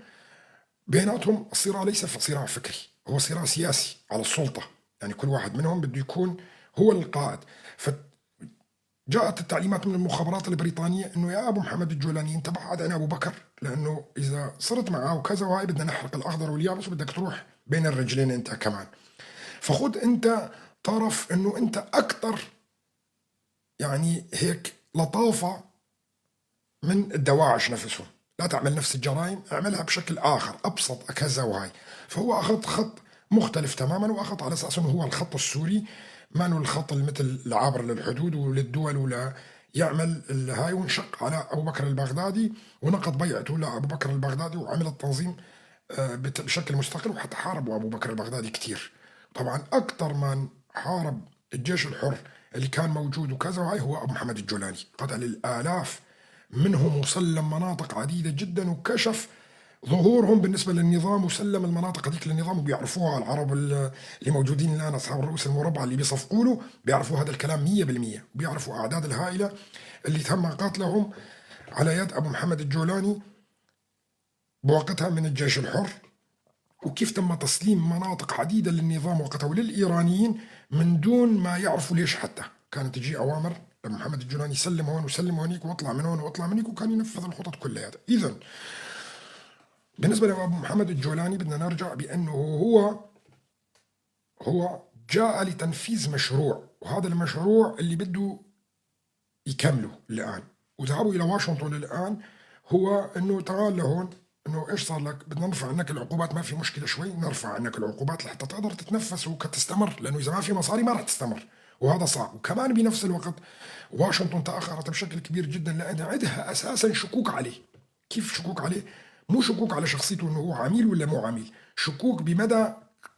بيناتهم الصراع ليس صراع فكري، هو صراع سياسي على السلطة، يعني كل واحد منهم بده يكون هو القائد. فجاءت التعليمات من المخابرات البريطانية إنه يا أبو محمد الجولاني أنت بعد عن أبو بكر، لأنه إذا صرت معه وكذا وهاي بدنا نحرق الأخضر واليابس وبدك تروح بين الرجلين أنت كمان. فخذ أنت طرف إنه أنت أكثر يعني هيك لطافة من الدواعش نفسهم، لا تعمل نفس الجرائم، اعملها بشكل آخر أبسط كذا وهاي. فهو أخذ خط مختلف تماما، وأخذ على أساس أنه هو الخط السوري، ما هو الخط مثل العابر للحدود وللدول ولا يعمل هاي. وانشق على أبو بكر البغدادي ونقض بيعته لأبو بكر البغدادي وعمل التنظيم بشكل مستقل، وحتى حاربوا أبو بكر البغدادي كثير. طبعا أكثر من حارب الجيش الحر اللي كان موجود وكذا وهاي هو أبو محمد الجولاني، قتل الآلاف منهم وسلم مناطق عديدة جدا، وكشف ظهورهم بالنسبة للنظام وسلم المناطق هذيك للنظام، وبيعرفوها العرب اللي موجودين الآن أصحاب الرؤوس المربعة اللي بيصفقوا له، بيعرفوا هذا الكلام 100%، وبيعرفوا أعداد الهائلة اللي تم قتلهم على يد أبو محمد الجولاني بوقتها من الجيش الحر، وكيف تم تسليم مناطق عديدة للنظام وقتها وللإيرانيين من دون ما يعرفوا ليش. حتى كانت تجي أوامر محمد الجولاني سلم هون وسلم هونيك واطلع من هون واطلع من هونيك، وكان ينفذ الخطط كلها. إذا بالنسبة لأبو محمد الجولاني بدنا نرجع بأنه هو جاء لتنفيذ مشروع، وهذا المشروع اللي بده يكمله الآن، وذهبوا إلى واشنطن الآن هو أنه تعال لهون، أنه إيش صار لك؟ بدنا نرفع عنك العقوبات، ما في مشكلة، شوي نرفع عنك العقوبات لحتى تقدر تتنفس وتستمر، لأنه إذا ما في مصاري ما راح تستمر، وهذا صعب. وكمان بنفس الوقت واشنطن تأخرت بشكل كبير جدا لأن عندها أساسا شكوك عليه. كيف شكوك عليه؟ مو شكوك على شخصيته أنه هو عميل ولا مو عميل، شكوك بمدى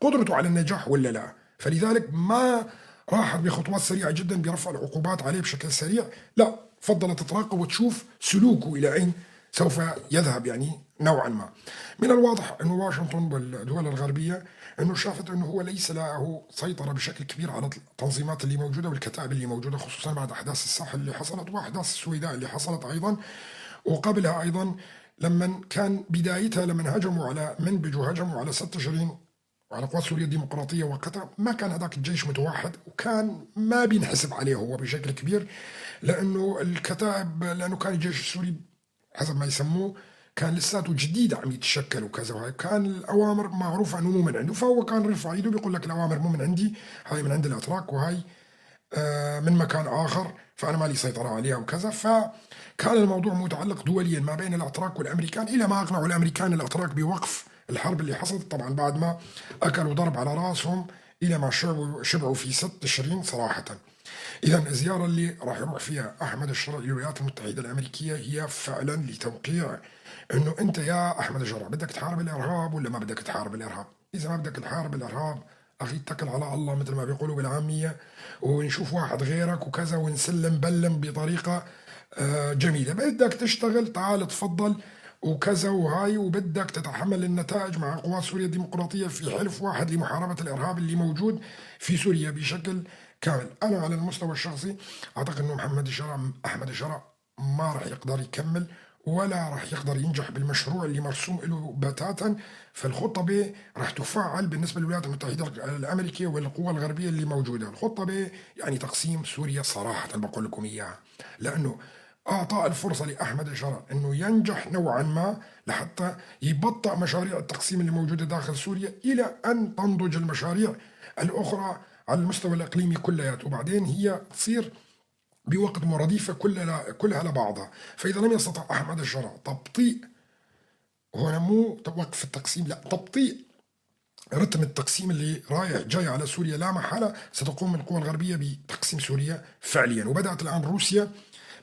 قدرته على النجاح ولا لا. فلذلك ما راحت بخطوات سريعة جدا برفع العقوبات عليه بشكل سريع، لا، فضلت تراقب وتشوف سلوكه إلى أين سوف يذهب يعني نوعا ما. من الواضح أن واشنطن والدول الغربية أنه شافت أنه هو ليس له سيطرة بشكل كبير على التنظيمات اللي موجودة والكتائب اللي موجودة، خصوصا بعد أحداث الساحل اللي حصلت وأحداث السويداء اللي حصلت أيضا، وقبلها أيضا لما كان بدايتها لما هجموا على منبج وهجموا على 6 تشرين وعلى قوات سوريا الديمقراطية وقتها، ما كان هذاك الجيش متوحد وكان ما بينحسب عليه هو بشكل كبير، لأنه الكتائب، لأنه كان الجيش السوري حسب ما يسموه كان لساته جديد عم يتشكل وكذا، وهي كان الأوامر معروفة أنه مو من عنده، فهو كان رفع ايده بيقول لك الأوامر مو من عندي، هاي من عند الأتراك وهي من مكان آخر، فأنا ما لي سيطرة عليها وكذا. فكان الموضوع متعلق دوليا ما بين الأتراك والأمريكان، إلى ما أقنعوا الأمريكان الأتراك بوقف الحرب اللي حصلت، طبعا بعد ما أكلوا ضرب على راسهم إلى ما شبعوا في 6 تشرين صراحة. إذا الزيارة اللي راح يروح فيها أحمد الشرع للولايات المتحدة الأمريكية هي فعلا لتوقيع أنه أنت يا أحمد الشرع بدك تحارب الإرهاب ولا ما بدك تحارب الإرهاب. إذا ما بدك تحارب الإرهاب أخي اتكل على الله مثل ما بيقولوا بالعامية، ونشوف واحد غيرك وكذا، ونسلم بلم بطريقة جميلة. بدك تشتغل تعال تفضل وكذا وهاي، وبدك تتحمل النتائج مع قوات سوريا الديمقراطية في حلف واحد لمحاربة الإرهاب اللي موجود في سوريا بشكل كامل. أنا على المستوى الشخصي أعتقد أنه أحمد الشرع ما راح يقدر يكمل ولا راح يقدر ينجح بالمشروع اللي مرسوم له بتاتا. فالخطة ب راح تفعل بالنسبة للولايات المتحدة الأمريكية والقوى الغربية اللي موجودة. الخطة ب يعني تقسيم سوريا صراحة بقول لكم إياها، لأنه أعطى الفرصة لأحمد الشرع أنه ينجح نوعا ما لحتى يبطئ مشاريع التقسيم اللي موجودة داخل سوريا إلى أن تنضج المشاريع الأخرى على المستوى الإقليمي كلياته، وبعدين هي تصير بوقت مرادفة كلها لبعضها. فإذا لم يستطع أحمد الشرع تبطيء، هنا مو توقف التقسيم، لا، تبطيء رتم التقسيم اللي رايح جاي على سوريا لا محالة ستقوم القوى الغربية بتقسيم سوريا فعليا. وبدأت الآن روسيا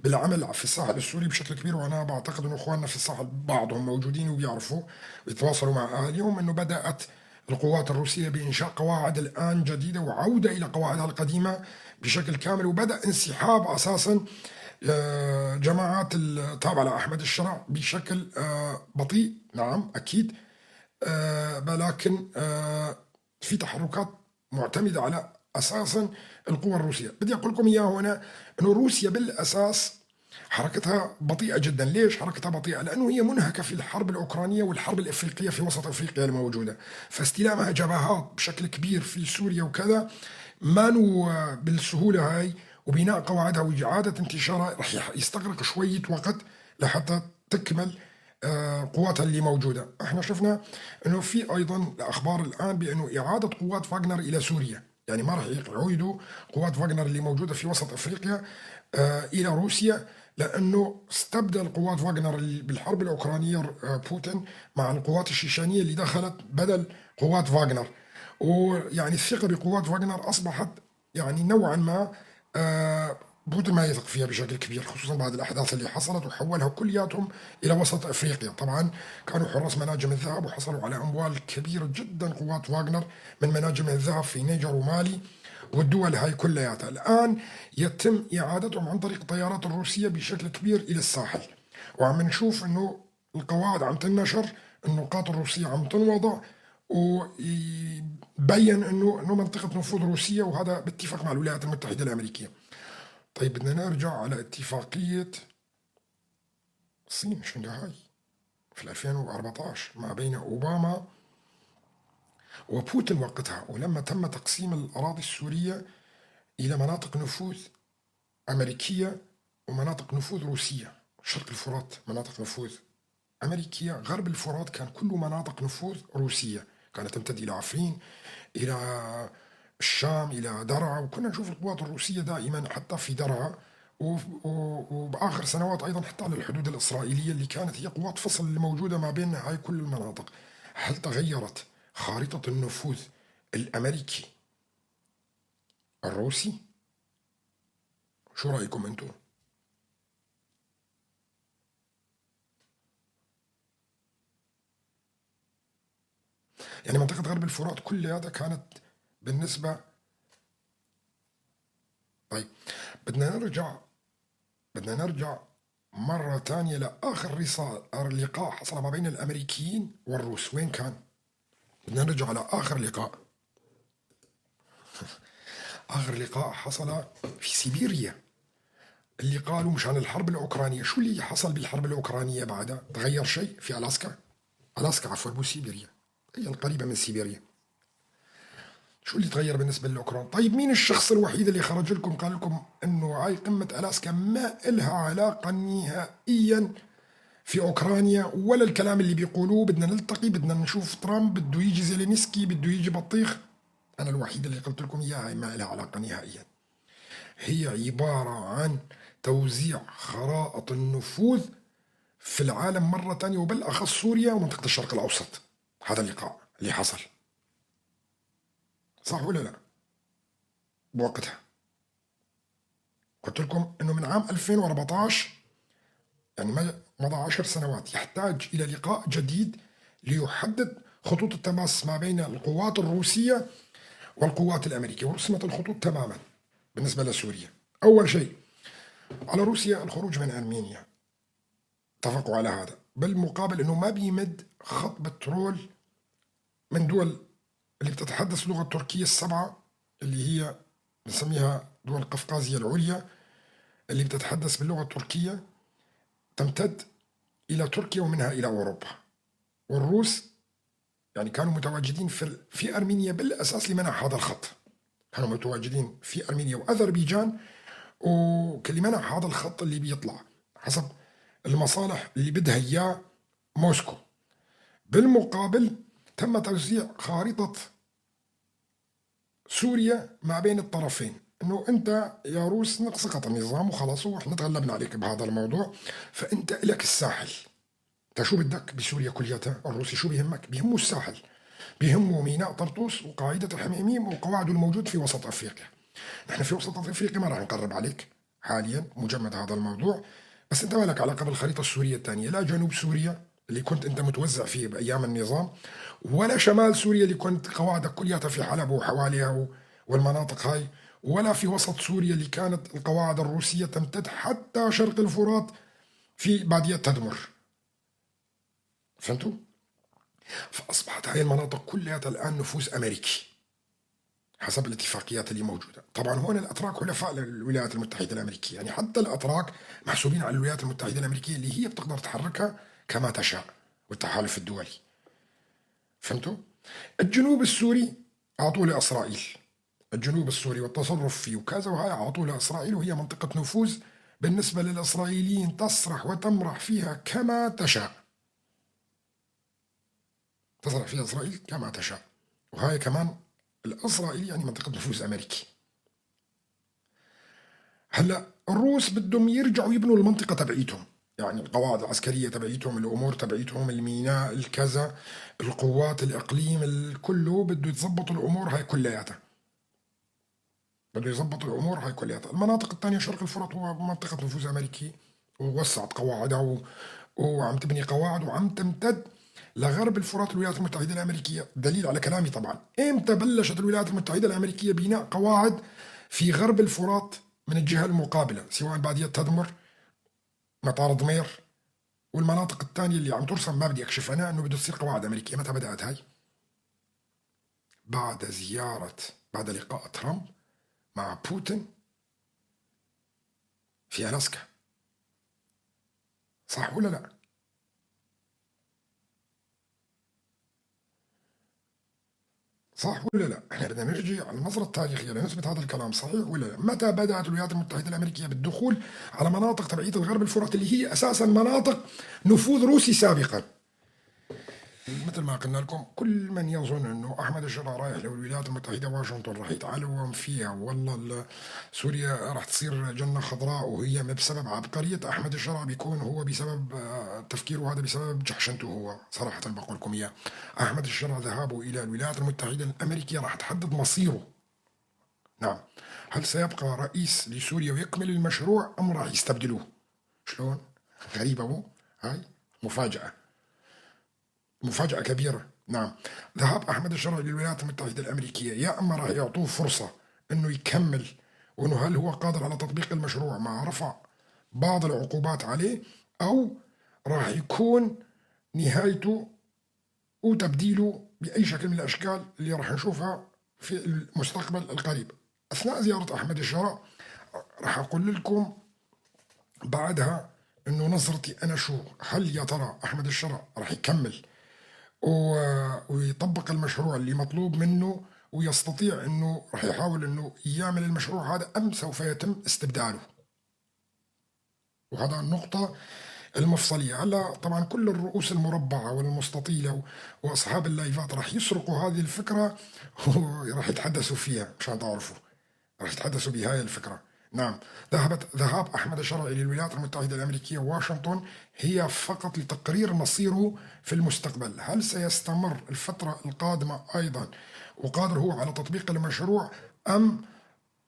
بالعمل في الساحل السوري بشكل كبير. وأنا بعتقد أنه إخواننا في الساحل بعضهم موجودين وبيعرفوا يتواصلوا مع أهاليهم أنه بدأت القوات الروسية بإنشاء قواعد الآن جديدة وعودة إلى قواعدها القديمة بشكل كامل، وبدأ انسحاب أساسا جماعات التابعة لأحمد الشرع بشكل بطيء، نعم أكيد، ولكن في تحركات معتمدة على أساسا القوى الروسية. بدي أقول لكم إياه هنا أنه روسيا بالأساس حركتها بطيئة جدا. ليش حركتها بطيئة؟ لأنه هي منهكة في الحرب الأوكرانية والحرب الإفريقية في وسط أفريقيا الموجودة، فاستلامها جبهات بشكل كبير في سوريا وكذا ما بالسهولة هاي، وبناء قواعدها وإعادة انتشارها رح يستغرق شوية وقت لحتى تكمل قواتها اللي موجودة. احنا شفنا انه في ايضا اخبار الان بانه اعادة قوات فاغنر الى سوريا، يعني ما راح يعيدوا قوات فاغنر اللي موجودة في وسط افريقيا الى روسيا، لانه استبدل قوات فاغنر بالحرب الاوكرانية بوتين مع القوات الشيشانية اللي دخلت بدل قوات فاغنر، ويعني الثقة بقوات فاغنر اصبحت يعني نوعا ما بوتين ما يثق فيها بشكل كبير، خصوصا بعد الأحداث اللي حصلت وحولها كلياتهم إلى وسط أفريقيا. طبعا كانوا حراس مناجم الذهب وحصلوا على أموال كبيرة جدا قوات واغنر من مناجم الذهب في نيجر ومالي والدول هاي كلياتها. الآن يتم إعادتهم عن طريق الطيارات الروسية بشكل كبير إلى الساحل، وعم نشوف إنه القواعد عم تنشر، النقاط الروسية عم تنوضع، وبين انه منطقة نفوذ روسية، وهذا باتفاق مع الولايات المتحدة الأمريكية. طيب بدنا نرجع على اتفاقية الصين شنغهاي في 2014 ما بين أوباما وبوتين وقتها، ولما تم تقسيم الأراضي السورية إلى مناطق نفوذ أمريكية ومناطق نفوذ روسية. شرق الفرات مناطق نفوذ أمريكية، غرب الفرات كان كله مناطق نفوذ روسية، كانت تمتد إلى عفرين، إلى الشام، إلى درعا، وكنا نشوف القوات الروسية دائما حتى في درعا، وبآخر سنوات أيضا حتى على الحدود الإسرائيلية اللي كانت هي قوات فصل الموجودة ما بين هاي كل المناطق. هل تغيرت خارطة النفوذ الأمريكي الروسي؟ شو رأيكم أنتم؟ يعني منطقة غرب الفرات كلها كانت بالنسبة. طيب بدنا نرجع مرة ثانية لآخر لقاء حصل ما بين الأمريكيين والروس. وين كان؟ بدنا نرجع على آخر لقاء. آخر لقاء حصل في سيبيريا، اللي قالوا مشان الحرب الأوكرانية. شو اللي حصل بالحرب الأوكرانية بعدها؟ تغير شيء في ألاسكا؟ ألاسكا عفوا مو سيبيريا، هي القريبة من سيبيريا. شو اللي تغير بالنسبة للأوكران؟ طيب مين الشخص الوحيد اللي خرج لكم قال لكم إنه هاي قمة ألاسكا ما إلها علاقة نهائيا في أوكرانيا ولا الكلام اللي بيقولوه، بدنا نلتقي، بدنا نشوف ترامب، بده يجي زيلينسكي، بده يجي بطيخ. أنا الوحيد اللي قلت لكم إياها هاي ما إلها علاقة نهائيا. هي عبارة عن توزيع خرائط النفوذ في العالم مرة ثانية، وبالأخص سوريا ومنطقة الشرق الأوسط. هذا اللقاء اللي حصل، صح ولا لا؟ بوقتها قلت لكم انه من عام 2014، يعني مضى 10 سنوات، يحتاج الى لقاء جديد ليحدد خطوط التماس ما بين القوات الروسية والقوات الأمريكية، ورسمت الخطوط تماما بالنسبة لسوريا. أول شيء على روسيا الخروج من أرمينيا، اتفقوا على هذا، بالمقابل انه ما بيمد خط بترول من دول اللي بتتحدث اللغة التركية السبعة، اللي هي بنسميها دول القفقازية العليا، اللي بتتحدث باللغة التركية، تمتد إلى تركيا ومنها إلى أوروبا. والروس يعني كانوا متواجدين في أرمينيا بالأساس لمنع هذا الخط، كانوا متواجدين في أرمينيا وأذربيجان، ولمنع هذا الخط اللي بيطلع حسب المصالح اللي بدها إياه موسكو. بالمقابل تم توزيع خارطة سوريا ما بين الطرفين، انه انت يا روس سقط النظام وخلاص واحنا تغلبنا عليك بهذا الموضوع، فانت لك الساحل. انت شو بدك بسوريا كلياتها؟ الروسي شو بيهمك؟ بيهمه الساحل، بيهمه ميناء طرطوس وقاعدة الحميميم وقواعده الموجود في وسط افريقيا. نحن في وسط افريقيا ما راح نقرب عليك، حاليا مجمد هذا الموضوع. بس انت ما لك علاقة بالخريطة السورية الثانية، لا جنوب سوريا اللي كنت انت متوزع فيه بأيام النظام، ولا شمال سوريا اللي كنت قواعدك كلياتها في حلب وحواليها والمناطق هاي، ولا في وسط سوريا اللي كانت القواعد الروسية تمتد حتى شرق الفرات في بادية تدمر. فهمتوا؟ فأصبحت هاي المناطق كلها الآن نفوذ أمريكي حسب الاتفاقيات اللي موجودة. طبعا هون الأتراك حلفاء للولايات المتحدة الأمريكية، يعني حتى الأتراك محسوبين على الولايات المتحدة الأمريكية اللي هي بتقدر تحركها كما تشاء، والتحالف الدولي. فهمتوا؟ الجنوب السوري أعطوه لإسرائيل، الجنوب السوري والتصرف فيه وكذا وهاي أعطوه لإسرائيل، وهي منطقة نفوذ بالنسبة للإسرائيليين تسرح وتمرح فيها كما تشاء، تسرح فيها إسرائيل كما تشاء. وهاي كمان الإسرائيلي يعني منطقة نفوذ أمريكي. هلا الروس بدهم يرجعوا يبنوا المنطقة تبعيتهم، يعني القواعد العسكرية تبعيتهم، الأمور تبعيتهم، الميناء، الكذا، القوات، الإقليم، كله بده يتزبط الأمور هاي كلياتها، بده يزبط الأمور هاي كلياتها. المناطق الثانية شرق الفرات هو منطقة نفوذ أمريكي، ووسعت قواعدها وعم تبني قواعد وعم تمتد لغرب الفرات الولايات المتحدة الأمريكية. دليل على كلامي طبعا، إمتى بلشت الولايات المتحدة الأمريكية بناء قواعد في غرب الفرات من الجهة المقابلة، سواء بادية تدمر، مطار ضمير، والمناطق الثانية اللي عم ترسم ما بدي أكشف أنا إنه بده تصير قواعد أمريكية. متى بدأت هاي؟ بعد زيارة، بعد لقاء ترامب مع بوتين في ألاسكا، صح ولا لا؟ صح ولا لا؟ احنا بدنا نرجع على النظرة التاريخية لنثبت هذا الكلام صحيح ولا لا؟ متى بدأت الولايات المتحدة الأمريكية بالدخول على مناطق تبعية الغرب الفرات اللي هي أساسا مناطق نفوذ روسي سابقا؟ مثل ما قلنا لكم، كل من يظن أنه أحمد الشرع رايح للولايات المتحدة واشنطن راح يتعلم فيها، والله سوريا راح تصير جنة خضراء، وهي بسبب عبقرية أحمد الشرع، بيكون هو بسبب تفكيره هذا، بسبب جحشنته هو. صراحة بقول لكم إياه، أحمد الشرع ذهابه إلى الولايات المتحدة الأمريكية راح تحدد مصيره. نعم، هل سيبقى رئيس لسوريا ويكمل المشروع أم راح يستبدلوه؟ شلون؟ غريبة مو؟ هاي مفاجأة، مفاجأة كبيرة. نعم، ذهاب أحمد الشرع للولايات المتحدة الأمريكية يا أما راح يعطوه فرصة أنه يكمل، وأنه هل هو قادر على تطبيق المشروع مع رفع بعض العقوبات عليه، أو راح يكون نهايته وتبديله بأي شكل من الأشكال اللي راح نشوفها في المستقبل القريب. أثناء زيارة أحمد الشرع راح أقول لكم بعدها أنه نظرتي أنا شو، هل يا ترى أحمد الشرع راح يكمل ويطبق المشروع اللي مطلوب منه، ويستطيع أنه راح يحاول أنه يعمل المشروع هذا، أم سوف يتم استبداله؟ وهذا النقطة المفصلية. هلا طبعا كل الرؤوس المربعة والمستطيلة وأصحاب اللايفات راح يسرقوا هذه الفكرة وراح يتحدثوا فيها، مشان تعرفوا راح يتحدثوا بهاي الفكرة. نعم، ذهاب أحمد الشرع إلى الولايات المتحدة الأمريكية واشنطن هي فقط لتقرير مصيره في المستقبل. هل سيستمر الفترة القادمة أيضا وقادر هو على تطبيق المشروع، أم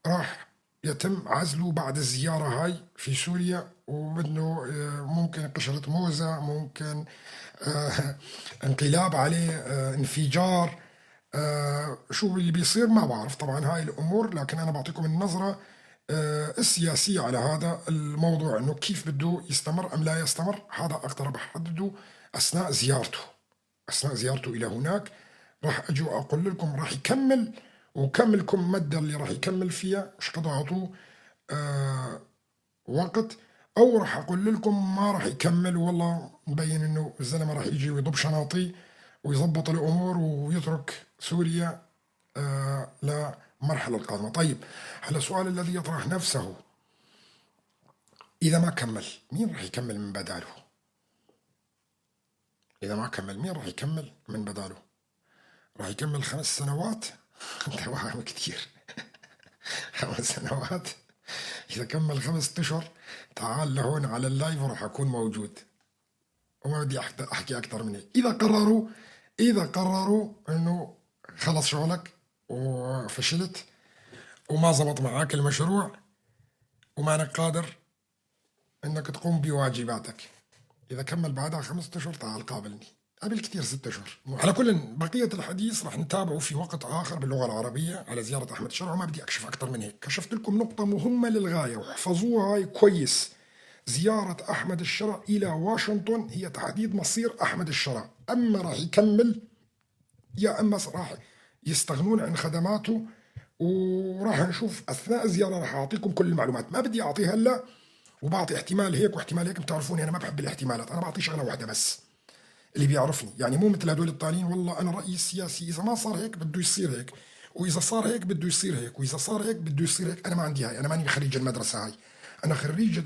راح يتم عزله بعد الزيارة هاي في سوريا، وبدنه ممكن قشرة موزة، ممكن انقلاب عليه، انفجار، شو اللي بيصير ما بعرف طبعا هاي الأمور، لكن أنا بعطيكم النظرة السياسية على هذا الموضوع، إنه كيف بده يستمر أم لا يستمر. هذا أقدر بحدده أثناء زيارته، أثناء زيارته إلى هناك راح أجي وأقول لكم راح يكمل، وكملكم مدة اللي راح يكمل فيها، مش قد أعطوه وقت، أو راح أقول لكم ما راح يكمل، والله مبين إنه الزلمة راح يجي ويضب شناطي ويضبط الأمور ويترك سوريا للمرحلة القادمة. طيب هلا السؤال الذي يطرح نفسه، إذا ما كمل مين راح يكمل من بداله؟ إذا ما كمل مين راح يكمل من بداله؟ راح يكمل 5 سنوات؟ أنت واهم كثير. 5 سنوات؟ إذا كمل 5 أشهر تعال لهون على اللايف وراح أكون موجود، وما بدي أحكي أكثر من هيك. إذا قرروا إنه خلص شغلك وفشلت وما زبط معاك المشروع ومانك قادر انك تقوم بواجباتك. اذا كمل بعدها 5 اشهر تعال قابلني، قبل كثير 6 اشهر. على كل، بقية الحديث رح نتابعه في وقت اخر باللغة العربية على زيارة احمد الشرع، وما بدي اكشف اكثر من هيك. كشفت لكم نقطة مهمة للغاية واحفظوها كويس: زيارة احمد الشرع الى واشنطن هي تحديد مصير احمد الشرع، اما راح يكمل يا اما راح يستغنون عن خدماته. وراح نشوف اثناء الزيارة، راح اعطيكم كل المعلومات. ما بدي اعطيها هلا وبعطي احتمال هيك واحتمال هيك، بتعرفوني انا ما بحب الاحتمالات، انا بعطي شغله واحدة بس اللي بيعرفني، يعني مو مثل هدول الثانيين. والله انا رايي السياسي اذا ما صار هيك بده يصير هيك، واذا صار هيك بده يصير هيك، واذا صار هيك بده يصير هيك. انا ما عندي هاي، انا ماني خريج المدرسة هاي. انا خريج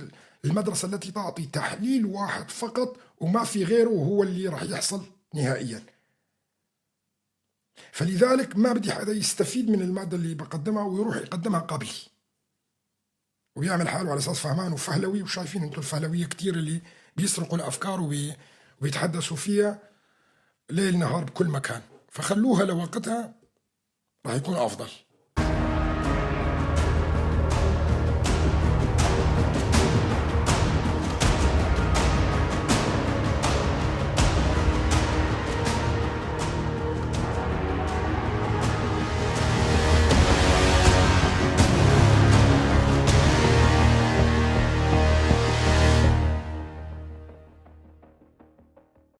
المدرسة التي تعطي تحليل واحد فقط وما في غيره، وهو اللي راح يحصل نهائيا. فلذلك ما بدي حدا يستفيد من المادة اللي بقدمها ويروح يقدمها قبلي ويعمل حاله على اساس فهمان وفهلوي. وشايفين انتم الفهلويه كثير اللي بيسرقوا الافكار وبيتحدثوا فيها ليل نهار بكل مكان، فخلوها لوقتها راح يكون افضل.